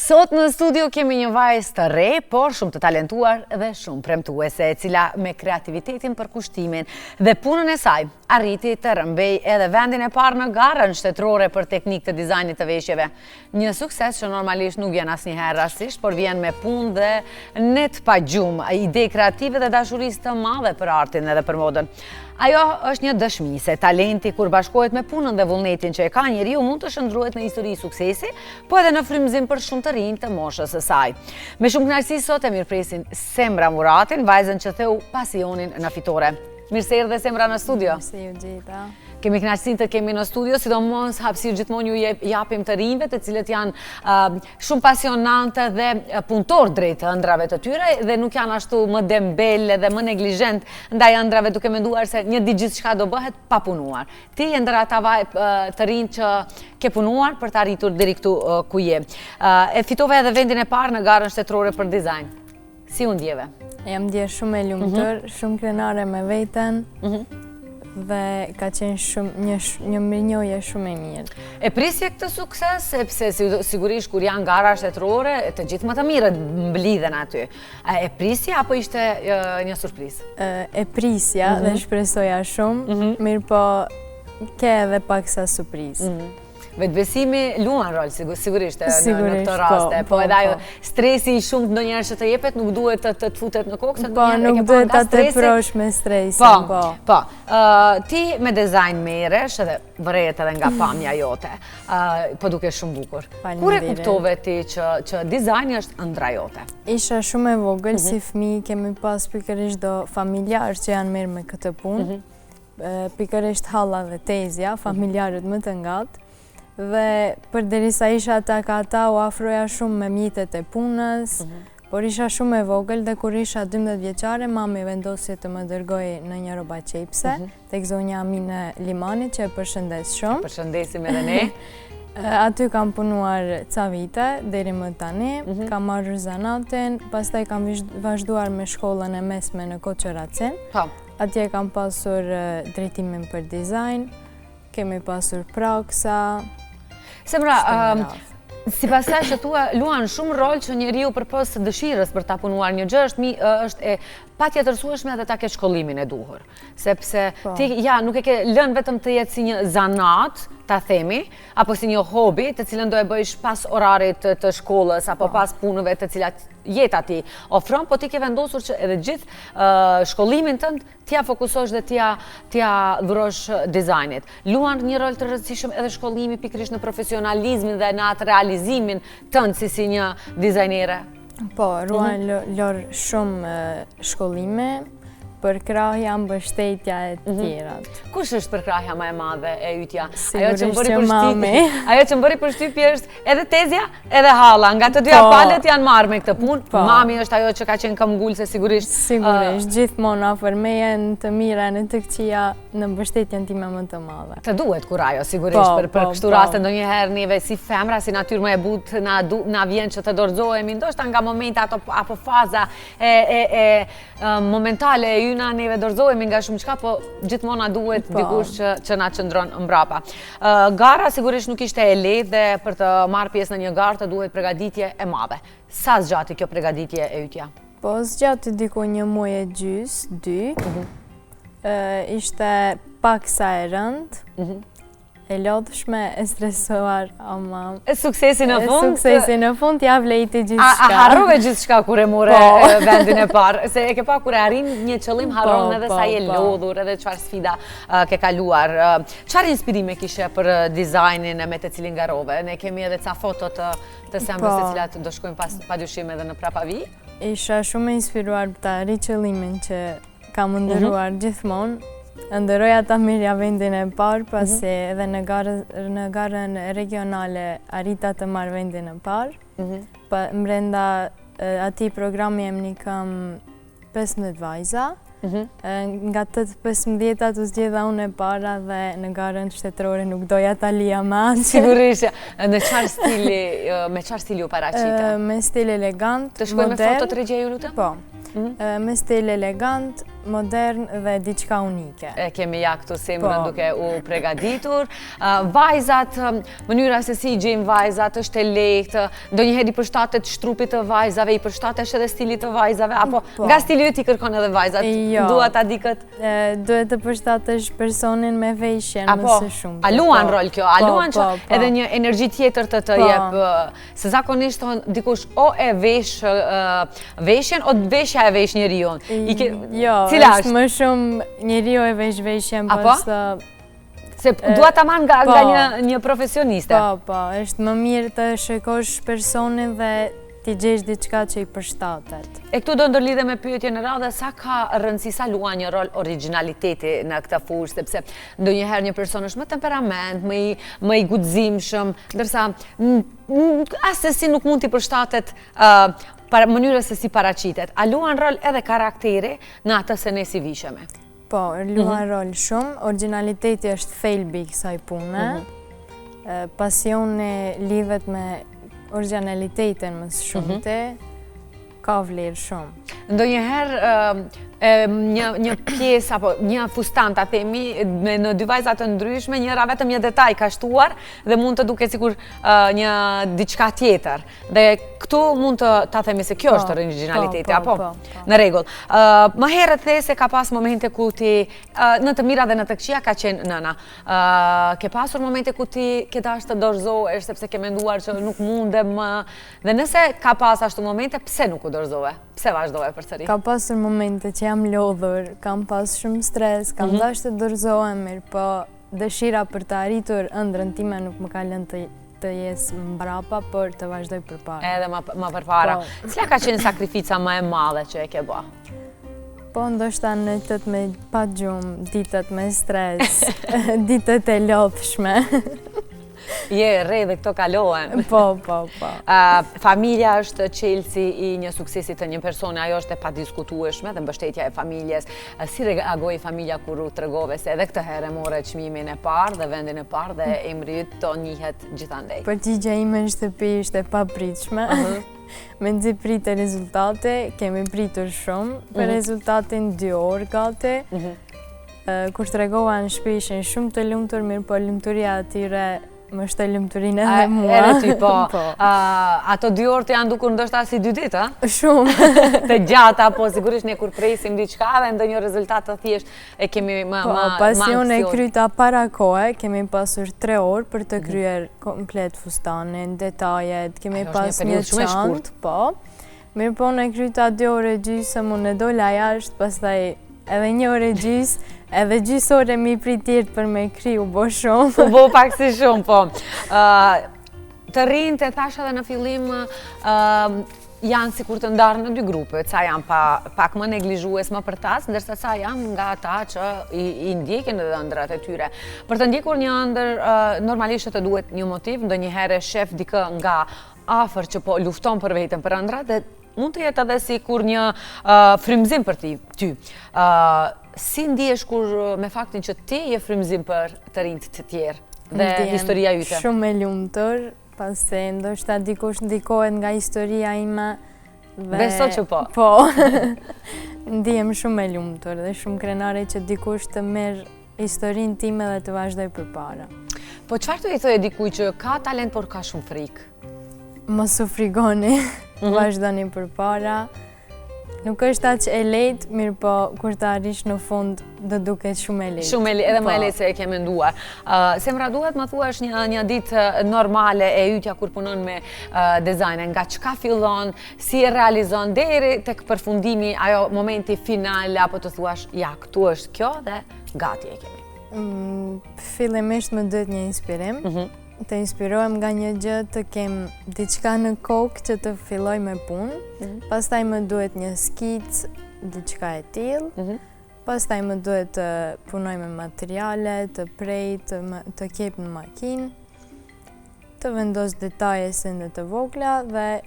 Sot në studio kemi një vajzë të re, por shumë të talentuar dhe shumë premtuese, e cila me kreativitetin, përkushtimin dhe punën e saj arriti të rrëmbejë edhe vendin e parë në garën shtetërore për teknikë të dizajnit të veshjeve. Një sukses që normalisht nuk vjen asnjëherë rastësisht, por vjen me punë dhe net pa gjumë, ide kreative dhe dashuri të madhe për artin edhe për modën. Ajo është një dëshmi se talenti kur bashkohet me punën dhe vullnetin që e ka njeriu mund të shndërrohet në histori suksesi, po edhe në frymëzim për shumë të rinj të moshës së saj. Me shumë kënaqësi sot e mirëpresim Semra Muratin, vajzën që theu pasionin në fitore. Mirë se erdhe Semra në studio. Mirë se ju gjeta. Kemi kënaqësinë të kemi në studio, sidomos hapësirë gjithmonë ju japim të rinjve, të cilët janë shumë pasionantë dhe punëtorë drejt ëndrrave të tyre dhe nuk janë ashtu më dembel dhe më neglizhent ndaj ëndrrave duke menduar se një ditë gjithçka do bëhet pa punuar. Ti je ndër ata të rinj që ke punuar për të arritur deri këtu ku je. E fitove edhe vendin e parë në garën shtetërore për dizajn. Si u ndjeve? Jam ndjerë shumë e lumtur, mhm. shumë krenare me veten mhm. dhe ka qenë shumë një një mirënjohje shumë e mirë. E prisje këtë sukses sepse sigurisht kur janë gara shtetërore, të gjithë më të mirët mblidhen aty. E prisje apo ishte një surprizë? E prisja dhe mhm. shpresoja shumë, mirëpo ke edhe paksa surprizë. Vetëbesimi luan rol, sigurisht, në këto po, raste. Po, po edhe ajo, po. stresi i shumë ndonjëherë që të jepet, nuk duhet të të futet në kokë, se po, ndonjëherë e ke pa nga stresi. Po, nuk duhet ta teprosh me stresin, po. Po, po. Ti me dizajn merresh edhe vërehet edhe nga pamja jote, po dukesh shumë bukur. Kur e kuptove ti që dizajni është ëndrra jote? Isha shumë e vogël, mhm. si fëmijë kemi pas pikërisht do familjarë që janë marrë me këtë punë. Mhm. Pikërisht halla dhe tezja, familjarët më të ngatë, dhe përderisa isha tek ata, u afroja shumë me mjetet e punës, mhm. por isha shumë e vogël dhe kur isha 12 vjeçare, mami vendosi të më dërgojë në një rrobaqepëse, mhm. tek zonja Amine Limani, që e përshëndes shumë. Përshëndesim edhe ne. Aty kam punuar ca vite, deri më tani, mhm. kam marrë zanatin, pastaj kam vazhduar me shkollën e mesme në Koço Racin. Po. Atje kam pasur drejtimin për dizajn, kemi pasur praksa. Semra, sipas asaj që thua, luan shumë rol që njeriu përpos dëshirës për ta punuar një gjë, është, është e patjetërsueshme edhe ta ketë shkollimin e duhur. Sepse po. ti, ja, nuk e ke lënë vetëm të jetë si një zanat, ta themi, apo si një hobi, të cilën do e bëjsh pas orarit të, të shkollës, apo po. pas punëve të cilat jeta t'i ofron, po ti ke vendosur që edhe gjithë shkollimin tënd t'ia fokusosh dhe t'ia t'ia dhurosh dizajnit. Luan një rol të rëndësishëm edhe shkollimi pikërisht në profesionalizmin dhe në atë realizimin tënd si si një dizajnere. Po, luan mhm. rol shumë shkollimi, përkrahja, mbështetja e mhm. tjerat. Kush është përkrahja më e madhe e ytja? Ajo që më bëri përshtypje, ajo që më bëri përshtypje është edhe tezja, edhe halla. Nga të dyja po. palët janë marrë me këtë punë. Po. Mami është ajo që ka qenë këmbëngulëse sigurisht. Sigurisht, gjithmonë afër meje në të mira, në të këqija, në mbështetjen time më të madhe. Të duhet kurajo, sigurisht, po, për, për kështu raste ndonjëherë neve si femra, si natyrë më e butë, na, na vjen që të dorëzohemi, ndoshta nga momente ato, apo faza e, e, e momentale e jona neve dorëzohemi nga shumëçka, po gjithmonë na duhet po. dikush që, që na qëndron mbrapa. Gara sigurisht nuk ishte e lehtë dhe për të marrë pjesë në një garë të duhet pregaditje e madhe. Sa zgjati kjo pregaditje e ytja? Po, zgjati diku një muaj e gjys, dy. Mhm. Ishte paksa e rëndë. Mhm. E lodhshme, e stresuar, ama... E suksesi në fund? Suksesi në fund, ia vlejti gjithçka. A harrove gjithçka kur e more po. vendin e parë? Se e ke pa kur e arrin një qëllim, po, harron edhe po, sa je lodhur, edhe çfarë sfida ke kaluar. Çfarë inspirime kishe për dizajnin me të cilin garove? Ne kemi edhe ca foto të, të Semrës të cilat do shkojnë pas, pa dyshim edhe në prapavijë. Isha shumë e inspiruar të arrij qëllimin që Kam mhm. ëndërruar gjithmonë. Ëndërroja ta merrja vendin e parë, pasi mhm. edhe në garën, në garën regionale arrita të marr vendin e parë. Mhm. Pa, mbrenda atij programi jemi kam 15 vajza. Nga të 15-at u zgjedha unë e para dhe në garën shtetërore nuk doja ta lija më atë. Sigurisht, në çfarë stili, me çfarë stili u paraqite? Me stil elegant, modern. Të shkojmë me fotot regjia ju lutem? Po. Mhm. Me stil elegant, modern dhe diçka unike. E kemi ja këtu Semrën po. duke u pregaditur. Vajzat, mënyra se si i gjejmë vajzat është e lehtë, ndonjëherë i përshtatet trupit të vajzave, i përshtatesh edhe stilit të vajzave, apo po. nga stili yt i kërkon edhe vajzat, jo. dua ta di këtë? Duhet të përshtatesh personin me veshjen më së shumti. A luan po. rol kjo? A po, luan që edhe një energji tjetër të të jep? Se zakonisht thonë dikush o e vesh veshjen, o veshja e vesh njeriun. Jo, është më shumë njeriu e vesh veshjen, pas Se dua ta marr nga, nga një, një profesioniste. Po, po, është më mirë të shikosh personin dhe t'i gjesh diçka që i përshtatet. E këtu do ndërlidhem me pyetjen e radhës, sa ka rëndësi, sa luan një rol origjinaliteti në këtë fushë, sepse ndonjëherë një person është më temperament, më i, më i guximshëm, ndërsa assesi nuk mund t'i përshtatet uh, para, mënyrës se si paraqitet. A luan rol edhe karakteri në atë se ne si vishemi? Po, luan mhm. rol shumë. Origjinaliteti është thelbi i kësaj pune. Mhm. Pasioni lidhet me origjinalitetin më së shumti. Mhm. Ka vlerë shumë. Ndonjëherë një një pjesë apo një fustan ta themi me në dy vajza të ndryshme, njëra vetëm një detaj ka shtuar dhe mund të duket sikur një diçka tjetër. Dhe këtu mund të ta themi se kjo po, është origjinaliteti, po, apo? Po, në rregull. Më herët the se ka pas momente ku ti, në të mira dhe në të këqija ka qenë nëna. Ke pasur momente ku ti ke dashur të dorëzohesh, sepse ke menduar që nuk mundem më. Dhe nëse ka pas ashtu momente, pse nuk u dorëzove? Pse vazhdove përsëri? Ka pasur momente që jam lodhur, kam pas shumë stres, kam mhm. dashur të dorëzohem, mirëpo dëshira për të arritur ëndrrën time nuk më ka lënë të të jes mbrapa, por të vazhdoj përpara. Edhe më përpara. Po. Cila ka qenë sakrifica më e madhe që e ke ba? Po, ndoshta netët me pa gjumë, ditët me stres, ditët e lodhshme. Je e re dhe këto kalohen. Po, po, po. Familja është çelësi i një suksesi të një personi, ajo është e padiskutueshme dhe mbështetja e familjes. Si reagoi familja kur u tregove se edhe këtë herë more çmimin e parë dhe vendin e parë dhe emri yt të njihet gjithandej? Përgjigja ime në shtëpi ishte e papritshme. Mezi prite rezultate, kemi pritur shumë për mhm. rezultatin dy orë gati. Mhm. Kur tregova në shtëpi ishin shumë të lumtur, mirëpo lumturia e tyre më shtoi lumturinë edhe mua. Edhe ty, po. po. Ato dy orë të janë dukur ndoshta si dy ditë, a? Shumë. Të gjata, po sigurisht ne kur presim diçka dhe ndonjë rezultat të thjeshtë e kemi më po, më pasi unë e kryta para kohe, kemi pasur tre orë për të mhm. kryer komplet fustanin, detajet, kemi pas një çantë, po. Mirëpo unë e kryta dy orë e gjysëm, unë e dola jashtë, pastaj edhe një orë e gjysë, edhe gjysë ore mi prit tjerët për me kry, u bo shumë. U bo pak si shumë, po. Të rinjtë, e thashë edhe në fillim, janë sikur të ndarë në dy grupe, ca janë pa, pak më neglizhues, më përtac, ndërsa ca janë nga ata që i, i ndjekin edhe ëndrrat e tyre. Për të ndjekur një ëndërr, normalisht të duhet një motiv, ndonjëherë shef dikë nga afër që po lufton për veten për ëndrrat dhe mund të jetë edhe sikur një frymëzim për ty. Si ndihesh kur me faktin që ti je frymëzim për të rinjtë të tjerë dhe historia jote? Shumë e lumtur, pasi ndoshta dikush ndikohet nga historia ime dhe... Beso që po. Po. Ndihem shumë e lumtur dhe shumë krenare që dikush të merr historinë time dhe të vazhdoj përpara. Po çfarë do i thoje dikujt që ka talent por ka shumë frikë? Mos u frigoni, mm -hmm. vazhdoni përpara. Nuk është aq e lehtë, mirëpo kur të arrish në fund do duket shumë e lehtë. Shumë e lehtë, edhe më e po. lehtë se e ke menduar. Uh, Semra duhet më thuash një një ditë normale e ytja kur punon me uh, dizajne, nga çka fillon, si e realizon deri tek përfundimi, ajo momenti final apo të thuash, ja, këtu është kjo dhe gati e kemi. Mm, fillimisht më duhet një inspirim. Mhm. Të inspirohem nga një gjë, të kem diçka në kokë që të filloj me punë. Mhm. Pastaj më duhet një skicë, diçka e tillë. Mhm. Pastaj më duhet të punoj me materiale, të prej, të, të qep në makinë, të vendos detaje sende të vogla dhe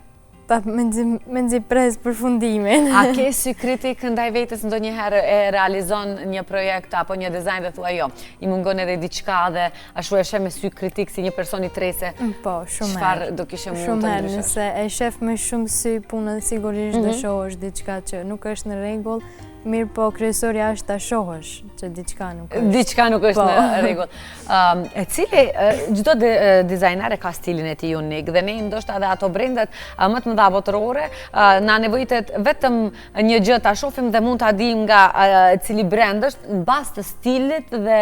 Ta mezi pres përfundimin. A ke sy kritik ndaj vetes ndonjëherë e realizon një projekt apo një dizajn dhe thua jo, i mungon edhe diçka dhe ashtu e sheh me sy kritik si një person i tretë se mm, po, shumë çfarë do kishe mund të ndryshosh. Nëse e shef me shumë sy punën sigurisht do mhm. shohësh diçka që nuk është në rregull. Mirëpo, kryesorja është ta shohësh që diçka nuk është. Diçka nuk është po. në rregull. E cili, çdo dizajner e ka stilin e tij unik dhe ne ndoshta edhe ato brendet më të mëdha botërore, na nevojitet vetëm një gjë ta shohim dhe mund ta dimë nga cili brend është në bazë të stilit dhe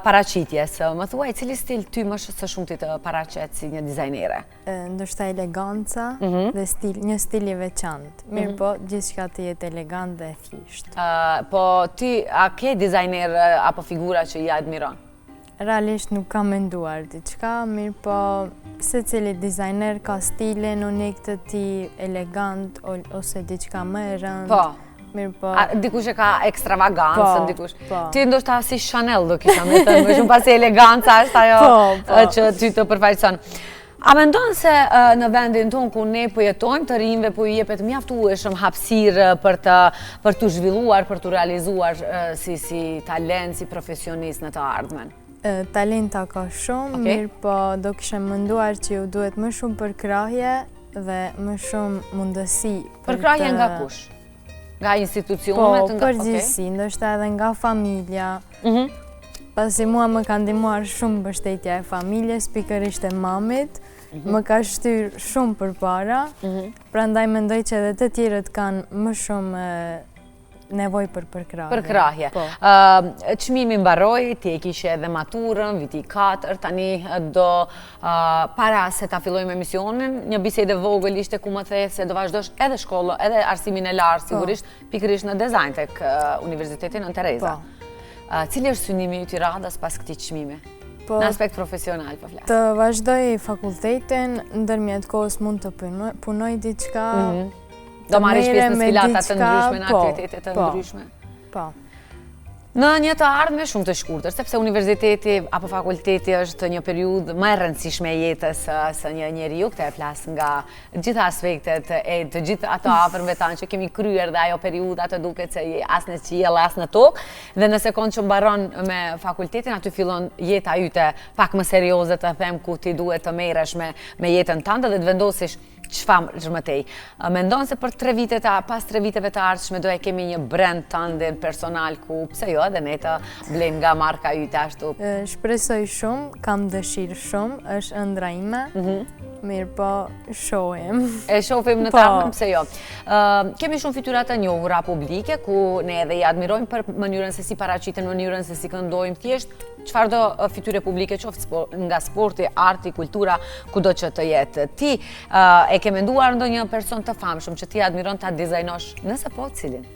paraqitjes. Më thuaj, cili stil ty më së shumti të paraqet si një dizajnere? Ndoshta eleganca mhm. dhe stil, një stil i veçantë. Mhm. Mirëpo, gjithçka të jetë elegant dhe e thjeshtë. Po, ti, a ke dizajner apo figura që i admiron? Realisht nuk kam menduar diçka, mirëpo, secili dizajner ka stilin unik të tij, elegant ose diçka më e rëndë. Po. Mirëpo. Dikush e ka ekstravagancën, po, dikush. Po. Ti ndoshta si Chanel do kisha me thënë, më shumë pasi eleganca është ajo po, po. që ty të përfaqëson. A mendon se në vendin tonë ku ne po jetojmë, të rinjve po i jepet mjaftueshëm hapësirë për të për t'u zhvilluar, për t'u realizuar si si talent, si profesionist në të ardhmen? Talenta ka shumë, mirëpo do kisha menduar që ju duhet më shumë përkrahje dhe më shumë mundësi. Përkrahje nga kush? Nga institucionet? Po, përgjithësi, ndoshta edhe nga familja. Mhm. Pasi mua më ka ndihmuar shumë mbështetja e familjes, pikërisht e mamit, mhm. më ka shtyrë shumë përpara, mhm. prandaj mendoj që edhe të tjerët kanë më shumë nevojë për përkrahje. Përkrahje. Po. Çmimi mbaroi, ti e kishe edhe maturën, viti i 4, tani do para se ta fillojmë emisionin, një bisedë e vogël ishte ku më the se do vazhdosh edhe shkollën, edhe arsimin e lartë, po. sigurisht, pikërisht në dizajn tek Universiteti Nënë Tereza. Po. Cili është synimi yt i radhës pas këtij çmimi? Po, në aspekt profesional, po flas. Të vazhdoj fakultetin, ndërmjet kohës mund të punoj diçka, mhm. Do marrësh pjesë në sfilata të ndryshme, në po, aktivitete të po, ndryshme. Po. Në një të ardhme shumë të shkurtër, sepse universiteti apo fakulteti është një periudhë më e rëndësishme e jetës së një njeriu, këtë e flas nga gjitha aspektet e të gjithë të afërmve tanë që kemi kryer dhe ajo periudha të duket se je as në qiell, as në tokë, dhe në sekondë që mbaron me fakultetin, aty fillon jeta yte pak më serioze të them ku ti duhet të merresh me, me jetën tënde dhe të vendosish Çfarë më tej? Mendon se për tre vitet, pas tre viteve të ardhshme do e kemi një brand tëndin personal ku pse jo edhe ne të blejmë nga marka yte ashtu? Shpresoj shumë, kam dëshirë shumë, është ëndrra ime. Mhm. Mirëpo, shohim. E shohim në të po. ardhmen, pse jo. Kemi shumë fytyra të njohura publike ku ne edhe i admirojmë për mënyrën se si paraqiten, mënyrën se si këndojnë, thjesht çfarëdo fytyre publike qoftë nga sporti, arti, kultura, kudo që të jetë. Ti e ke menduar ndonjë person të famshëm që ti admiron ta dizajnosh, nëse po, cilin?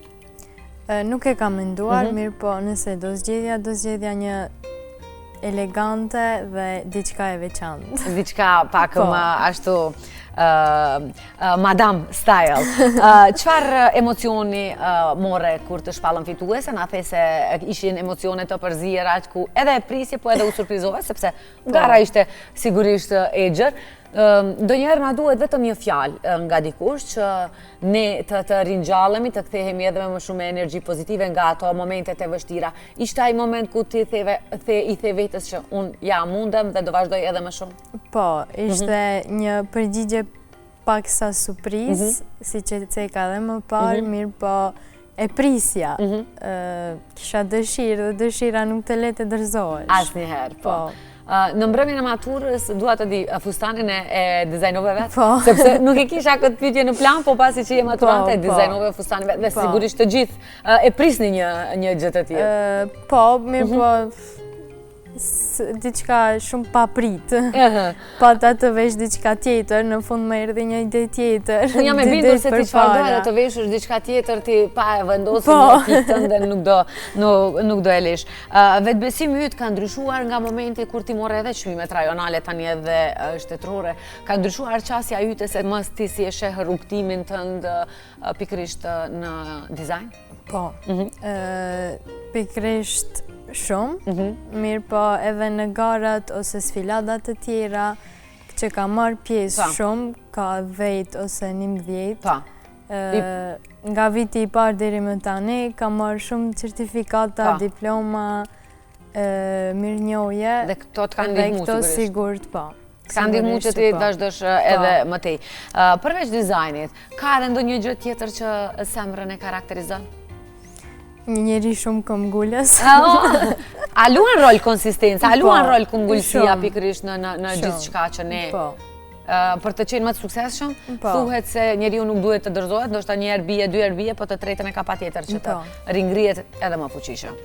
Nuk e kam menduar, mhm. mirëpo nëse do zgjedhja, do zgjedhja një elegante dhe diçka e veçantë. Diçka pak po. më ashtu Madam Style. Çfarë emocioni more kur të shpallën fituese? Na the se ishin emocione të përziera ku edhe e prisje, po edhe u surprizove, sepse po. gara ishte sigurisht e gjerë. Ndonjëherë na duhet vetëm një fjalë nga dikush që ne të të ringjallemi, të kthehemi edhe me më shumë energji pozitive nga ato momentet e vështira. Ishte ai moment ku ti theve, the, i the vetes që unë ja mundem dhe do vazhdoj edhe më shumë? Po, ishte mhm. një përgjigje paksa surprizë, mhm. siç e ceka edhe më parë, mhm. mirëpo e prisja. Kisha dëshirë dhe dëshira nuk të le të dorëzohesh. Asnjëherë, po. po. Në mbrëmjen e maturës, dua të di, fustanin e dizajnove vetë? Po. Sepse nuk e kisha këtë pyetje në plan, po pasi që je maturante, e po, po. dizajnove fustanin vetë. Dhe sigurisht të gjithë e prisnin një gjë të tillë. Po, mirëpo, diçka shumë papritë. Pata të vesh diçka tjetër, në fund më erdhi një ide tjetër. Unë jam e bindur se ti çfarëdo edhe të veshësh diçka tjetër, ti pa e vendosur po. në pikë tënde nuk do, nuk do e lesh. Vetëbesimi yt ka ndryshuar nga momenti kur ti more edhe çmimet rajonale tani edhe shtetërore. Ka ndryshuar qasja yte se mos ti si e sheh rrugëtimin tënd pikërisht në dizajn? Po, mhm. pikërisht shumë, mhm. mirëpo edhe në garat ose sfiladat të tjera, që kam marrë pjesë shumë, ka 10 ose 11. Pa. Nga viti i parë deri më tani, kam marrë shumë certifikata, diploma, mirënjohje. Dhe këto të kanë ndihmu, sigurisht. Dhe këto sigurt, po. Të kanë ndihmu që ti të po. vazhdosh edhe po. më tej. Përveç dizajnit, ka edhe ndonjë gjë tjetër që Semrën e karakterizon? Një njeri shumë këmbgulës. A luan rol konsistenca, a luan po, rol këmbgulësia pikërisht në në në gjithçka që ne po. Për të qenë më të suksesshëm, po. thuhet se njeriu nuk duhet të dorëzohet, ndoshta një herë bie, dy herë bie, po të tretën e ka patjetër që të ringrihet edhe më fuqishëm.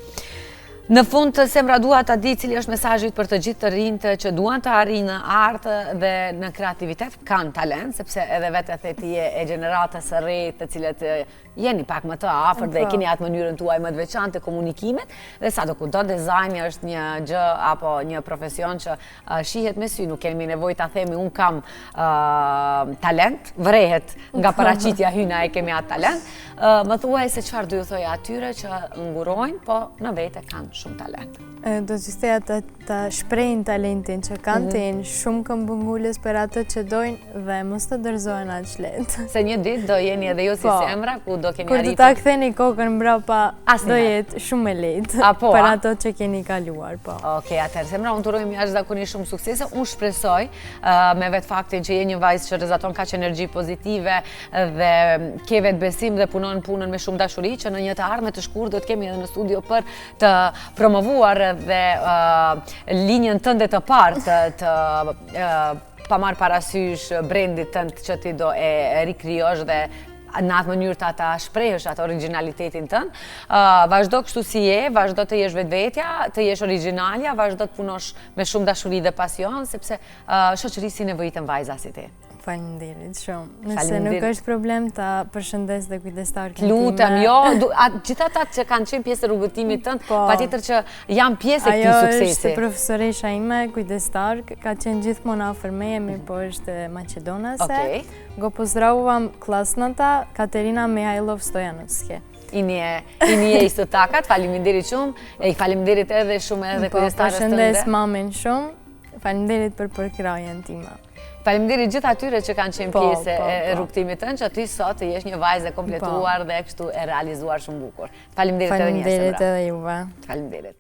Në fund të Semra dua ta di cili është mesazhi për të gjithë të rinjtë që duan të arrijnë në art dhe në kreativitet, kanë talent, sepse edhe vetë e the ti je e gjeneratës së re të cilët jeni pak më të afërt dhe e po. keni atë mënyrën tuaj më të veçantë të komunikimit dhe sado kudo dizajni është një gjë apo një profesion që shihet me sy, nuk kemi nevojë ta themi unë kam talent, vërehet nga po. paraqitja hyna e kemi atë talent. Më thuaj se çfarë do ju thoje atyre që ngurojnë, po në vete kanë shumë talent. Do t'ju thoja të ta shprehin talentin që kanë mhm. të jenë shumë këmbëngulës për atë që dojnë dhe mos të dorëzohen aq lehtë. Se një ditë do jeni edhe ju si po. Semra, ku do keni arritur. Kur do ta ktheni kokën mbrapa, do jetë shumë e lehtë po, për ato që keni kaluar. Po. Okej, atëherë Semra, unë të uroj jashtëzakonisht shumë suksese. Unë shpresoj me vetë faktin që je një vajzë që rrezaton kaq energji pozitive dhe ke vetëbesim dhe punon punën me shumë dashuri që në një të ardhme të shkurtë do të kemi edhe në studio për të promovuar dhe linjën tënde të parë të, të pa marrë parasysh brendit tënd që ti do e rikrijosh dhe në atë mënyrë ta ta shprehësh atë originalitetin tënd. Vazhdo kështu si je, vazhdo të jesh vetvetja, të jesh origjinalja, vazhdo të punosh me shumë dashuri dhe pasion, sepse shoqërisë i nevojiten vajza si ti. Faleminderit shumë. Nëse nuk është problem ta përshëndes dhe kujdestarken time. Lutem, jo, gjithë ata që kanë qenë pjesë e rrugëtimit tënd, po. patjetër që janë pjesë e këtij suksesi. Ajo është profesoresha ime, kujdestark, ka qenë gjithmonë afër meje, mirëpo është maqedonase. Okej. Го поздравувам класната Катерина Михајлов Стојановски. I nije, i nije isto taka, faleminderit shumë, e i faleminderit edhe shumë edhe po, kujdestares tënde. Përshëndes mamin shumë, faleminderit për përkrahjen time. Faleminderit gjithë atyre që kanë qenë po, pjesë po, e po. rrugëtimit tënd, që ty sot të jesh një vajzë e kompletuar dhe kështu e realizuar shumë bukur. Faleminderit edhe një herë. Faleminderit edhe juve. Faleminderit.